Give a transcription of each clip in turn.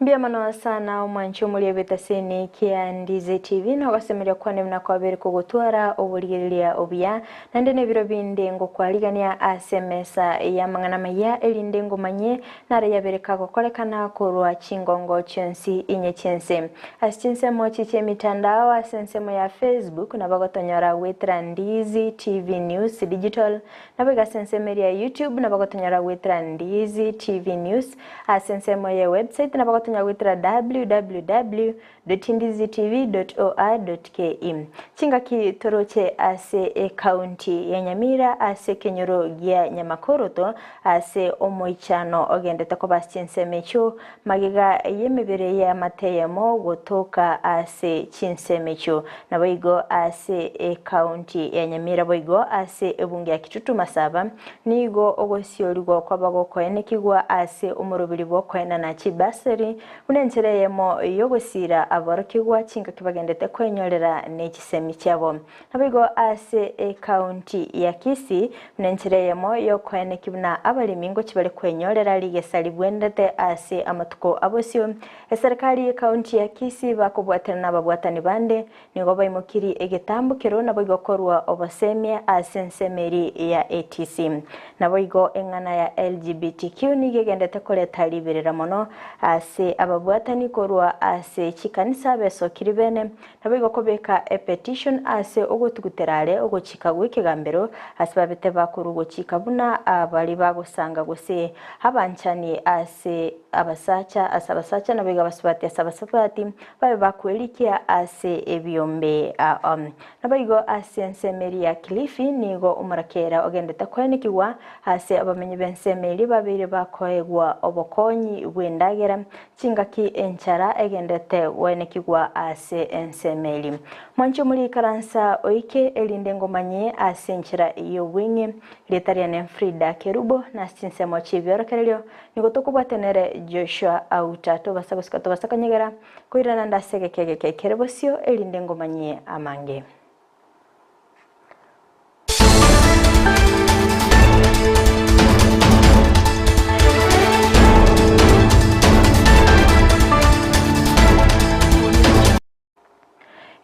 Mbuya mono sana omwanchi omoria bw'etaseni kia Ndizi TV na ogosemeria kwane buna kwabeire kogotwara oborigereria obuya naende nebiro binde ngokwarigania ase emesa y'amang'ana amaya erinde ngomanye nare yabere kagokorekana korwa chingongo chionsi inye chi'ense. Ase chinsemo chi chi'emitandao ase ensemo ya Facebook nabo gotonyora goetera Ndizi TV News Digital Naboigo ase ensemo eria ya YouTube nabo gotonyora goetera Ndizi TV News, ase ensemo ye website nabo gotonyora goetera www.ndizitv.or.ke. Chingaki toroche ase ecounty ya Nyamira ase ekenyoro gia Nyamakoroto ase omoichano ogendete koba ase chinsemo echio magega y'emebere y'amate eyemo gotoka ase chinsemo echio. Naboigo ase ecounty ya Nyamira boigo ase ebunge ya Kitutu Masaba nigo ogosiorigwa kwaba gokoenekigwa ase omoroberi bw'okoenana chibasari buna enchera eyemo y'ogosiira aborokigwa chingaki bagendete kwenyorera ne chisemi chiabo. Naboigo ase ecounty ya Kisii buna enchera eyemo y'okoeneki buna abaremi ngochi bare kwenyorera rigesa ribwenerete ase amatuko abosio Eserikari y'Ekaunti ya Kisii bakobwatana nababwatani bande nigo baimokirie egetambokero naboigo korwa obosemia ase ensemo eria ya ATC. Naboigo eng'ana ya LGBTQ nigo egendete koreta riberera mono ase ababwatani korwa ase chikanisa besokiri bene naboigo kobeka epetition ase ogotugutera are ogochika gw'ekegambero ase babete bakorwa gochika buna abari bagosanga gose abanchani ase abasacha ase abasacha naboigo abasubati ase abasubati babe bakwerikia ase ebiombe ao. Naboigo ase ensemo eria ya Kilifi nigo omorakera ogendete koenekigwa ase abamenyi b'ensemo eria babeire bakoegwa obokonyi bw'endagera chingaki enchara egendete goenekigwa ase ensemo eria. Mwanche omorikaransa oike erinde ngomanyie ase enchera y'obweng'e Rieta riane Frida Kerubo, na ase chinsemo chi'ebiorokererio nigo tokobwate nere Joshua Auta. Tobasa gosika tobasa konyegera, koirana nde ase egeka egeke kere bosio, erinde ngomanyie amange.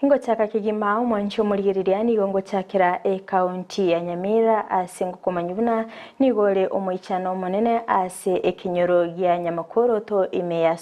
Ingochaka kegima omwanchi omorigereria nigo ngochakera ecounty ya Nyamira ase ngokomanya buna nigo ore omoichano omonene ase ekenyoro gia Nyamakoroto ime ya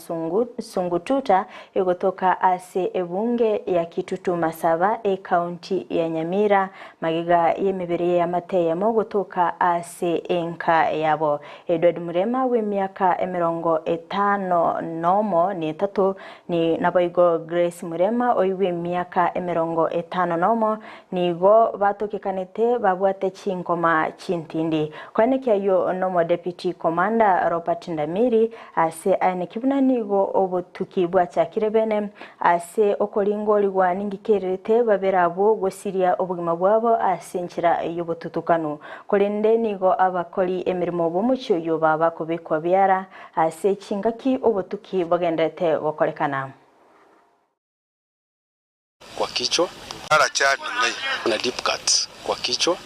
Sungututa egotoka ase ebunge ya Kitutu Masaba ecounty ya Nyamira magega y'emebere y'eamate eyemo gotoka ase enka yabo. Edward Murema bw'emiaka emerongo etano nomo netato Ni naboigo Grace Murema oyio bw'emiaka emerongo etano nomo, nigo batokekanete babwate chinkoma chintindi. Koenekia ayio nomo Deputy Commander Robert Ndamiri ase aeneki buna nigo obotuki bwachakire bene ase okoringorigwa ninki kererete babere abwo gosiria obogima bwabo ase enchera y'obotutukanu. Korende nigo abakori emeremo b'omochie oyio baba kobekwa biara Ase chingaki obotuki bogenderete gokorekana. Kwa kichwa. Na deep cuts kwa kichwa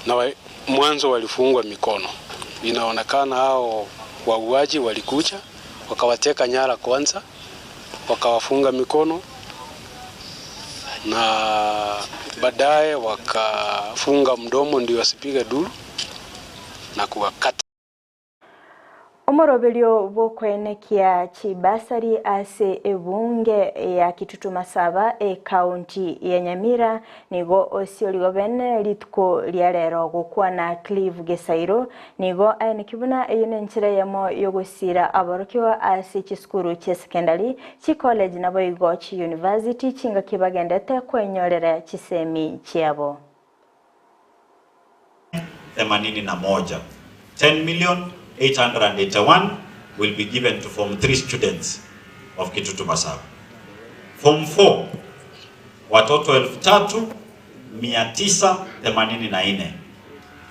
na mwanzo walifungwa mikono. Inaonekana hao wauaji walikuja wakawateka nyara kwanza wakawafunga mikono na baadaye wakafunga mdomo ndio wasipige duru na kuwakata. Omoroberio bw'okoenekia chibasari ase ebunge ya Kitutu Masaba ecounty ya Nyamira nigo osiorigwe bene rituko ria rero gokwana Clive Gesairo nigo aeneki buna eyio nenchera eyemo yogosira aborokigwa ase chisukuru chia secondary, chicollege naboigo chiuniversity chingaki bagendete kwenyorera chisemi chiabo. 81, 10,881,000 will be given to form 3 students of Kitutu Masaba. Form 4 watoto 3984,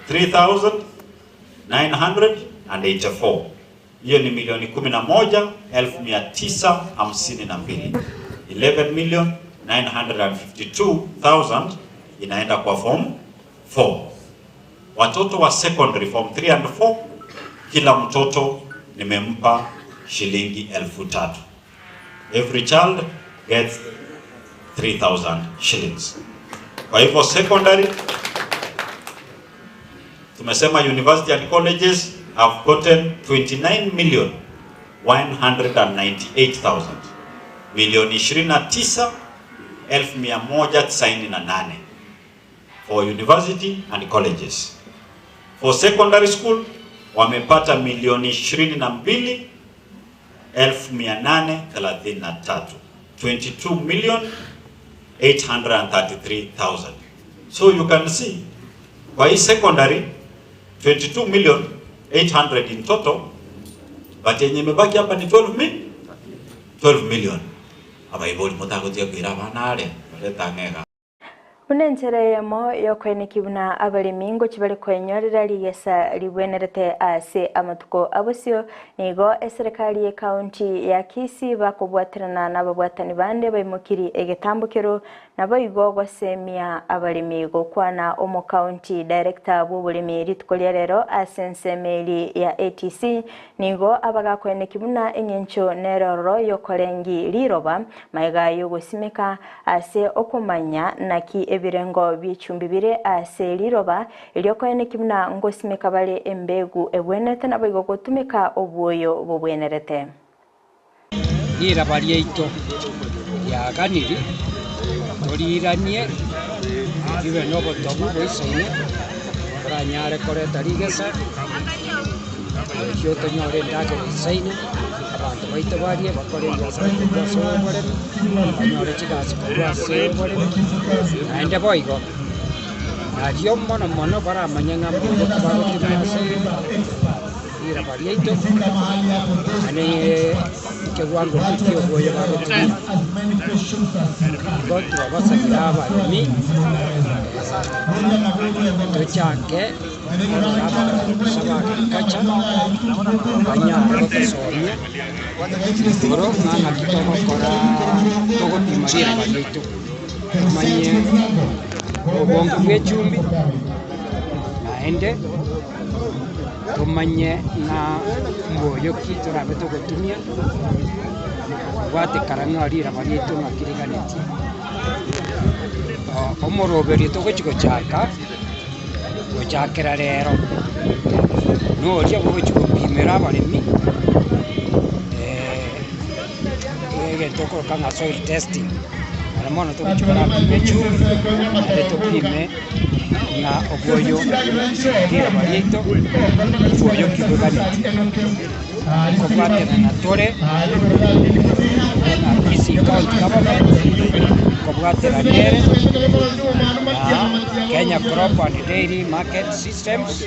3984, hiyo ni milioni 11,952, 11,952,000 inaenda kwa form 4. Watoto wa secondary form 3 and 4 kila mtoto nimempa shilingi 3000. Every child gets 3000 shillings. Kwa hivyo secondary tumesema university and colleges have gotten 29 million 198,000 milioni 29 198 for university and colleges. For secondary school wamepata milioni 22 833 22 million 833,000. So you can see kwa hii secondary 22 million 800 in total, but yenye imebaki hapa ni 12 mi 12 million abaibori mutagotia kwira abana are baretang'ega. Buna enchera eyemo y'okoenekia buna abaremi ngochia bare koenyorera rigesa ribwenerete ase amatuko a bosio, nigo eserekari y'ecounty ya Kisii bakobwaterana nababwatani bande baimokirie egetambokero naboigo gosemia abaremi gokwana omocounty director bw'oboremi rituko ria rero ase ensemo eri ya ATC nigo abagakoenekia buna eng'encho nere ororo y'okorengi riroba Magega y'ogosimeka ase okomanya naki ebirengo bi'echumbi bire ase riroba, erio koeneki buna ngosimeka bare embegu ebwenerete naboigo gotumeka obwoyo bobwenerete. Riraba riaito riaganiri, toriiranie ribe nobotobu boisaine, toranyare koreta rigesa, erio tonyore endagera eisaine. Abanto baito barie bakore ebiasara korwa ase oboremi, banyore chigasi korwa ase oboremi, naende boigo, nario mono mono baramanye ng'a mbuya bagotumia ase riraba riaito, naende ekewango ki ki'oboyo bagotumia. Igo twabasabire abaremi, tochake. Abaofisa ba agriculture banyare gotosomia igoro ng'a naki togokora togopima riraba riaito, tomanye obonge bwa echumbi, naende tomanye ng'a mboyo ki torabe togotumia kobwatekana ng'a riraba riaito ng'aki riganetie. Omoroberio togochi gochaka. Gochakera rero, noria ogochia gopimera abaremi egento okoroka ng'a soil testing, mono mono togochia korapima echumbi, naende topime ng'a obwoyo riraba riaito obwoyo ki bweganeti. Nkobwaterana tore na Kisii County Government, nkobwaterana ere na Kenya Crop and Dairy Market Systems,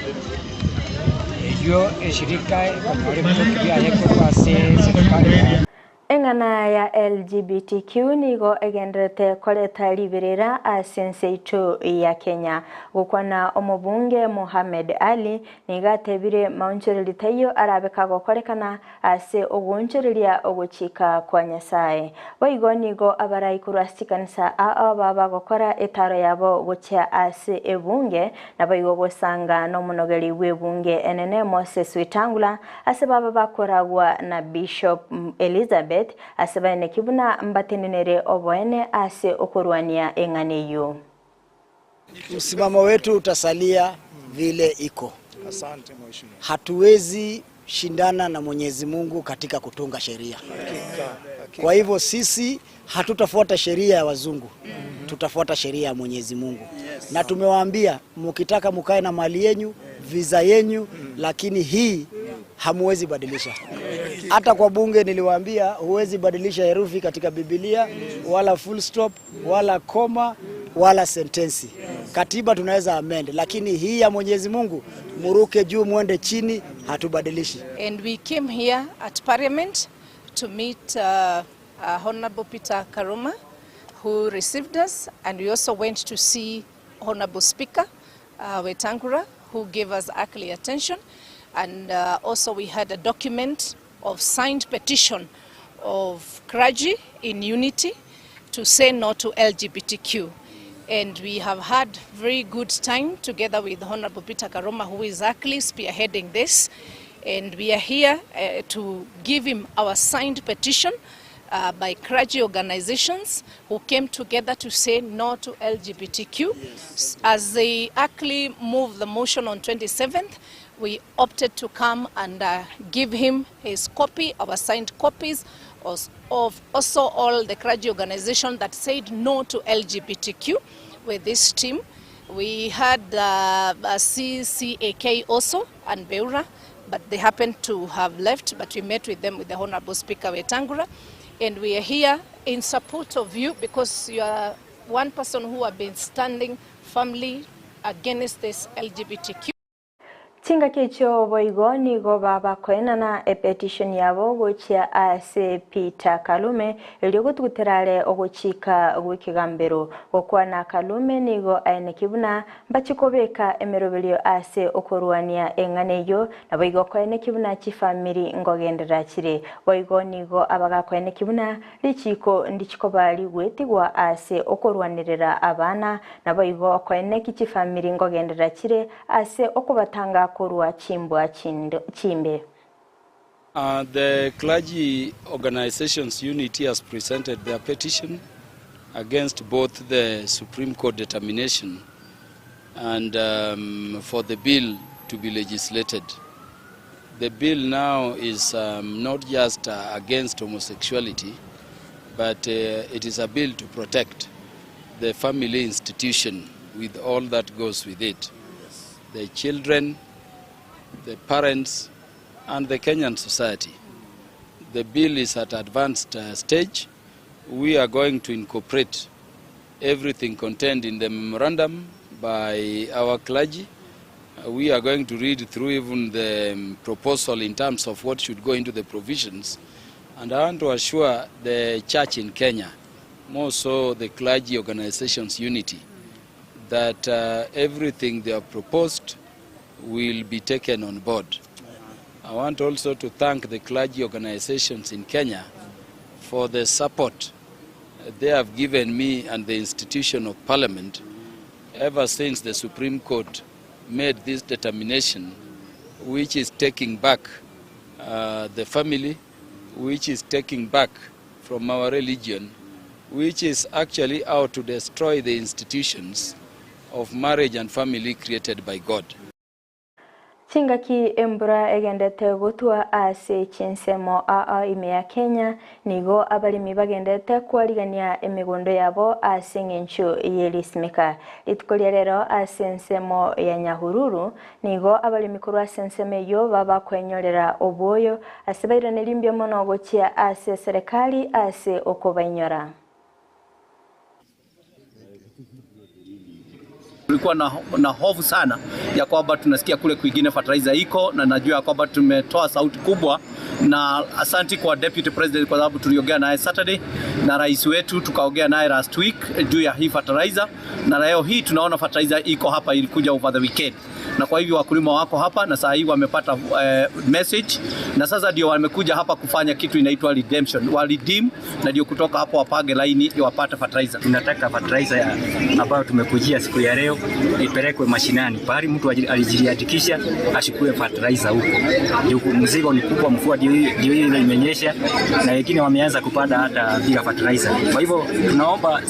eyio eshirika ekonyora ebitoki biaye korwa ase eserikari ya. Eng'ana ya LGBTQ nigo egendererete koreta riberera ase ense yaito ya Kenya. Gokwana omobunge Mohamed Ali nigo atebire maonchoreria taiyo arabe kagokorekana ase ogoonchoreria ogochika kwa Nyasae. Boigo nigo abarai korwa ase chikanisa ao baba bagokora etaro yabo gochia ase ebunge naboigo gosanga nomonogeri bw'ebunge enene Moses Wetangula Ase baba bakoragwa na Bishop Elizabeth, ase baeneki buna mbatenenere oboene ase okorwania eng'ana eyio. Msimamo wetu utasalia vile iko. Hatuwezi shindana na Mwenyezi Mungu katika kutunga sheria. Kwa hivyo sisi hatutafuata sheria ya wazungu, tutafuata sheria ya Mwenyezi Mungu. Na tumewaambia mukitaka mukae na mali yenyu, visa yenyu, lakini hii hamuwezi badilisha. Hata kwa bunge niliwaambia huwezi badilisha herufi katika Biblia wala full stop wala koma wala sentensi. Katiba tunaweza amend, lakini hii ya Mwenyezi Mungu muruke juu muende chini, hatubadilishi. And we came here at Parliament to meet Honorable Peter Karuma, who received us, and we also went to see Honorable Speaker Wetangula, who gave us actually attention, and also we had a document of signed petition of clergy in unity to say no to LGBTQ. And we have had very good time together with Honorable Peter Karoma, who is actually spearheading this. And we are here to give him our signed petition by clergy organizations who came together to say no to LGBTQ. As they actually moved the motion on 27th, we opted to come and give him his copy, our signed copies of also all the clergy organization that said no to LGBTQ with this team. We had CCAK also and Beura, but they happened to have left, but we met with them with the Honorable Speaker Wetangula, and we are here in support of you because you are one person who have been standing firmly against this LGBTQ. Chingaki echio boigo nigo babakoenana epetition yabo gochia ase Peter Kalume erio gotugutera are ogochika gw'ekegambero. Gokwana Kalume nigo aeneki buna Mbachie kobeka emeroberio ase okorwania eng'ana eyio, naboigo koeneki buna chifamiri nkogenderera chire. Boigo nigo abagakoeneki buna richiiko ndichikoba rigwetigwa ase okorwanerera abana, naboigo koeneki chifamiri nkogenderera chire ase okobatanga korwa chimbwa chimbe. The clergy organizations unity has presented their petition against both the Supreme Court determination and um, for the bill to be legislated. The bill now is um, not just uh, against homosexuality, but uh, it is a bill to protect the family institution with all that goes with it. The children, the parents, and the Kenyan society. The bill is at advanced uh, stage. We are going to incorporate everything contained in the memorandum by our clergy. Uh, we are going to read through even the um, proposal in terms of what should go into the provisions. And I want to assure the church in Kenya, more so the clergy organizations unity, that uh, everything they have proposed will be taken on board. I want also to thank the clergy organizations in Kenya for the support they have given me and the institution of parliament ever since the Supreme Court made this determination, which is taking back uh, the family, which is taking back from our religion, which is actually out to destroy the institutions of marriage and family created by God. Chingaki embura egendete gotwa ase chinsemo aa ime ya Kenya, nigo abaremi bagendete kwarigania emegondo yabo ase eng'encho ye risimeka. Rituko ria rero ase ensemo ya Nyahururu, nigo abaremi korwa ase ensemo eyio babakwenyorera obwoyo ase bairaneri mbuya mono gochia ase eserekari ase okobainyora. Tulikuwa na, na hofu sana ya kwamba tunasikia kule kwingine fertilizer iko na najua ya kwamba tumetoa sauti kubwa, na asanti kwa Deputy President kwa sababu tuliongea naye Saturday na rais wetu tukaongea naye last week juu ya hii fertilizer, na leo hii tunaona fertilizer iko hapa, ilikuja over the weekend, na kwa hivyo wakulima wako hapa na saa hii wamepata message, na sasa ndio wamekuja hapa kufanya kitu inaitwa redemption, wa redeem, na ndio kutoka hapo wapange laini wapate fertilizer. Tunataka fertilizer ambayo tumekujia siku ya leo ipelekwe mashinani, pahali mtu alijiandikisha ashukue fertilizer huko. Juu mzigo ni kubwa, mvua ndio hiyo imenyesha, na wengine wameanza kupanda hata bila fertilizer. Kwa hivyo tunaomba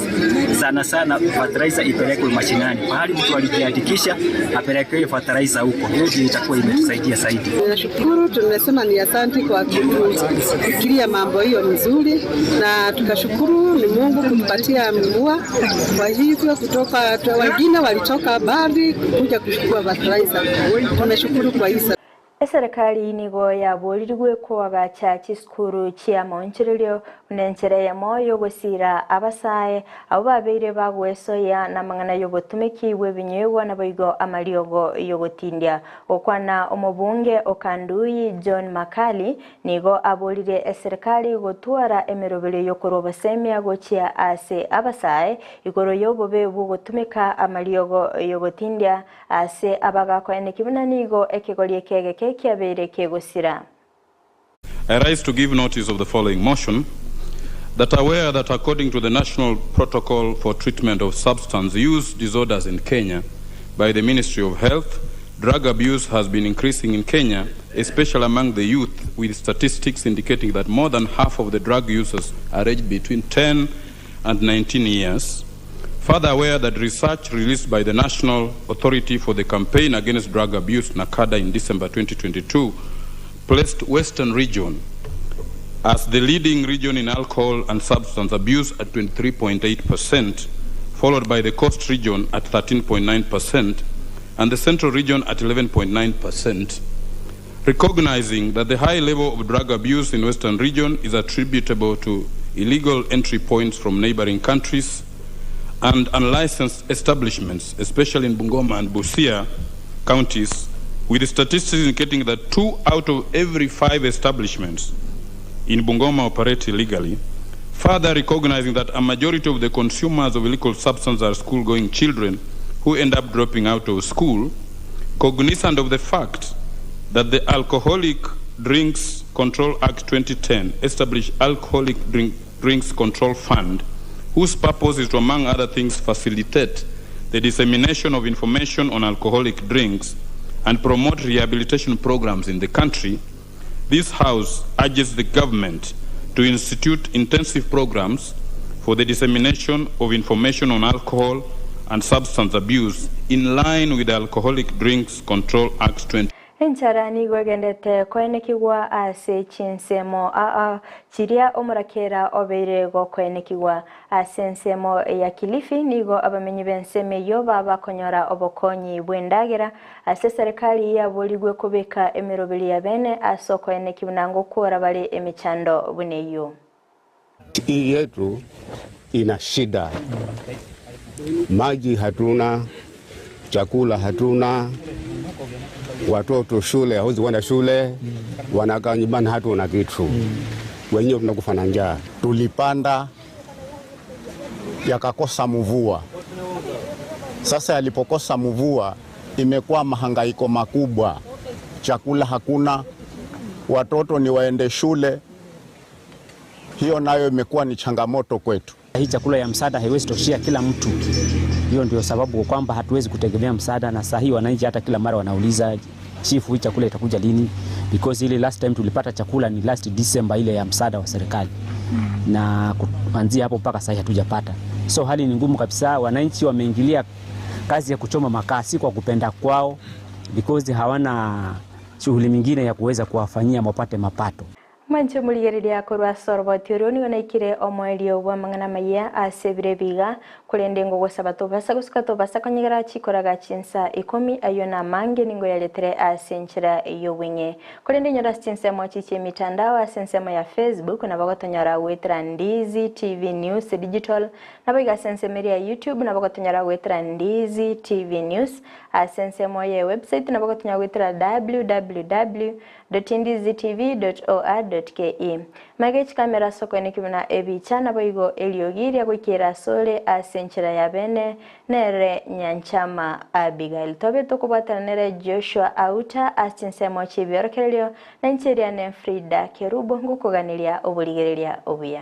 sana sana fertilizer ipelekwe mashinani, pahali mtu alijiandikisha apelekewe fertilizer huko. Hiyo ndio itakuwa imetusaidia zaidi. Nashukuru, tumesema ni asanti kwa kutufikiria mambo hiyo mzuri, na tukashukuru ni Mungu kutupatia mvua. Kwa hivyo kutoka wengine walitoka mbali kuja kuchukua fertilizer. Tumeshukuru kwa hii. Eserekari nigo yaborirwe koagacha chisukuru chi'amaonchorerio buna enchera eyemo y'ogosira abasae abo babeire bagwesoia n'amang'ana y'obotumeki bw'ebinywegwa naboigo amariogo y'ogotindia. Gokwana omobunge o Kanduyi John Makali nigo aborire eserekari gotwara emeroberio y'okorwa obosemia gochia ase abasae igoro y'obobe bw'ogotumeka amariogo y'ogotindia ase abagakoeneki buna nigo ekegori ekegeke kiabeire kegosira. I rise to give notice of the following motion that aware that according to the National Protocol for Treatment of Substance Use Disorders in Kenya by the Ministry of Health, drug abuse has been increasing in Kenya, especially among the youth, with statistics indicating that more than half of the drug users are aged between 10 and 19 years. Further aware that research released by the National Authority for the Campaign Against Drug Abuse, NACADA, in December 2022, placed Western Region as the leading region in alcohol and substance abuse at 23.8%, followed by the Coast Region at 13.9% and the Central Region at 11.9%, recognizing that the high level of drug abuse in Western Region is attributable to illegal entry points from neighboring countries and unlicensed establishments, especially in Bungoma and Busia counties, with statistics indicating that two out of every five establishments in Bungoma operate illegally, further recognizing that a majority of the consumers of illegal substances are school-going children who end up dropping out of school, cognizant of the fact that the Alcoholic Drinks Control Act 2010 established Alcoholic Drink, Drinks Control Fund, whose purpose is to, among other things, facilitate the dissemination of information on alcoholic drinks and promote rehabilitation programs in the country, this House urges the government to institute intensive programs for the dissemination of information on alcohol and substance abuse in line with the Alcoholic Drinks Control Act 20. Enchara nigo egendete koenekigwa ase chinsemo aa chiria omorakera obeire gokoenekigwa. Ase ensemo ya Kilifi nigo abamenyi b'ensemo eyio babakonyora obokonyi bw'endagera ase eserekari yaborigwe kobeka emeroberi ya bene ase okoeneki buna ngokwora bare emechando buna eyio. Hii yetu ina shida, maji hatuna, chakula hatuna, watoto shule hawezi kwenda shule, wanakaa nyumbani, hatuna kitu, wenyewe tunakufa na njaa. Tulipanda yakakosa mvua. Sasa yalipokosa mvua, imekuwa mahangaiko makubwa, chakula hakuna, watoto ni waende shule, hiyo nayo imekuwa ni changamoto kwetu. Hii chakula ya msaada haiwezi toshea kila mtu. Hiyo ndio sababu kwamba hatuwezi kutegemea msaada, na saa hii wananchi hata kila mara wanauliza chifu, hii chakula itakuja lini? Because ile last time tulipata chakula ni last December, ile ya msaada wa serikali, na kuanzia hapo mpaka sasa hatujapata. So hali ni ngumu kabisa, wananchi wameingilia kazi ya kuchoma makaa, si kwa kupenda kwao, because hawana shughuli mingine ya kuweza kuwafanyia wapate mapato. Mwanche morigereria korwa ase oroboti oria nigo naikire omoerio bw'amang'ana amaya ase ebiro ebiga korende ngogosaba tobasa gosuka tobasa konyegera chikoraga chinsa ikomi ayio na amange ningo yaretere ase enchera y'obweng'e korende nyora ase chinsemo chichia emitandao ase ensemo ya Facebook nabo gotonyora goetera Ndizi TV News Digital nabo iga ase ensemo eria ya YouTube nabo gotonyora goetera Ndizi TV News ase ensemo ye website nabo gotonyora goetera www www.ndizitv.or.ke. Maiga echikamera ase okoeneki buna ebicha naboigo eriogi ria goikera asore ase enchera ya bene nere Nyanchama Abigail. Tobe tokobwatana nere Joshua Auta ase chinsemo chi'ebiorokererio na inche riane Frida Kerubo ngokoganeria oborigereria obuya.